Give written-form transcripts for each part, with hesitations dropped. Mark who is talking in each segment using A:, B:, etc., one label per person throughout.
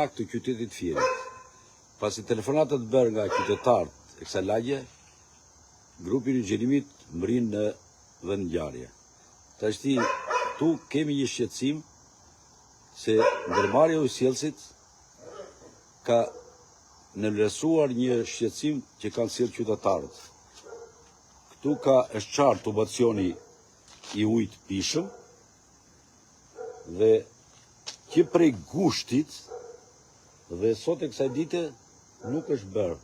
A: Të qytetit Fierit. Pasi telefonatat bërë nga qytetarët e kësaj lagje, grupi i inxhinierimit mbërrin në vendngjarje. Tashti këtu kemi një shqetësim se ndërmarrja e ujësjellësit ka nënvlerësuar një shqetësim që kanë sjellë qytetarët. Këtu ka është çarë tubacioni i ujit të pijshëm Dhe që prej gushtit dhe sot e kësaj dite nuk është bërë.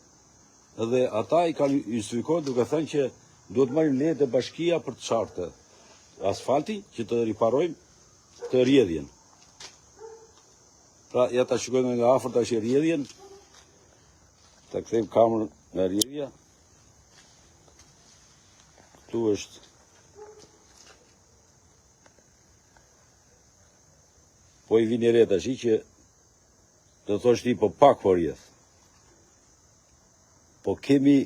A: Dhe ata i kanë justifikuar duke thënë që duhet marrim leje te bashkia për të çarë asfalti që të riparojmë të rrjedhjen. Pra, ja ta shikojmë nga afër tash rrjedhjen. Ta kthejmë kamerën nga rrjedhja. Këtu është Po i vini re tashi që do thosh ti po pak po rrjedh. Po kemi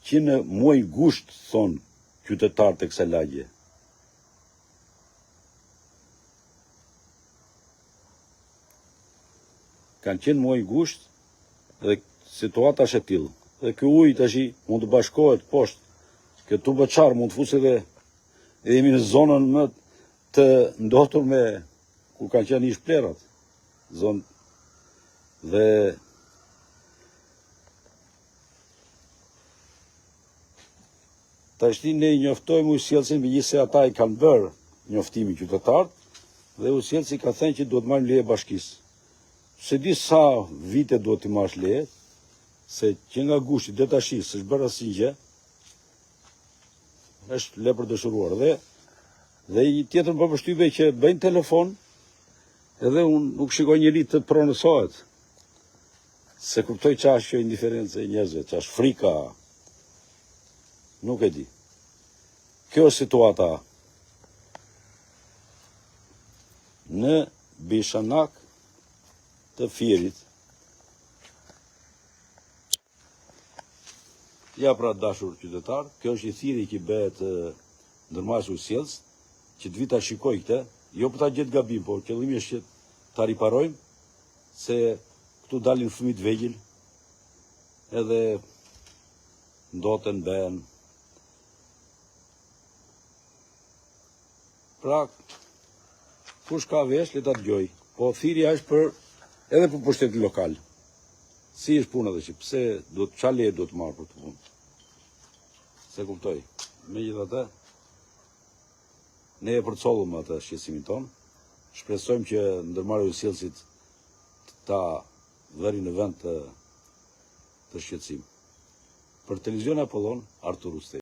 A: që në muaj gusht thonë qytetarët e kësaj lagje. Kanë qenë muaj gusht dhe situata është e tillë. Dhe ky ujë tashi mund të bashkohet poshtë. Kjo tuba çarë mund të fusë edhe Dhe jemi në zonën më të ndotur me ku kanë qenë ish plehrat. Zonë dhe Tashti ne i njoftojmë ujësjellësin megjithëse ata i kanë bërë njoftimin qytetarët dhe ujësjellësi ka thënë që duhet marrim leje bashkisë. S'e di sa vite duhet t'i marrësh leje, se që nga gushti deri tashi s'është bërë asnjë gjë. Është le për dëshiruar dhe dhe një tjetër më bën përshtypje që bëjnë telefon edhe unë nuk shikoj njeri të prononcohet. S'e kuptoj ça është kjo indiferencë e njerëzve, ça është frika. Nuk e di. Kjo është situata në Bishanak të Fierit. Ja pra dashur qytetar, kjo është një thirrje që bëhet ndërmarrjes ujësjellës, që të vi ta shikoj këtë, jo për ta gjetë gabim, por qëllimi është që ta riparojmë, se këtu dalin fëmijë të vegjël, edhe ndoten, bëhen. Pra, kush ka vesh, le ta dëgjoj. Po thirrja është për edhe për pushtetin lokal. Si është puna dhe që pse duhet ça leje duhet të marrë për këtë punë? S'e kuptoj. Megjithatë, ne e përcollëm atë shqetësimin tonë. Shpresojmë që ndërmarrja e ujësjellësit ta vëri në vend të, të shqetësim. Për televizion Apollon, Artur Ustej.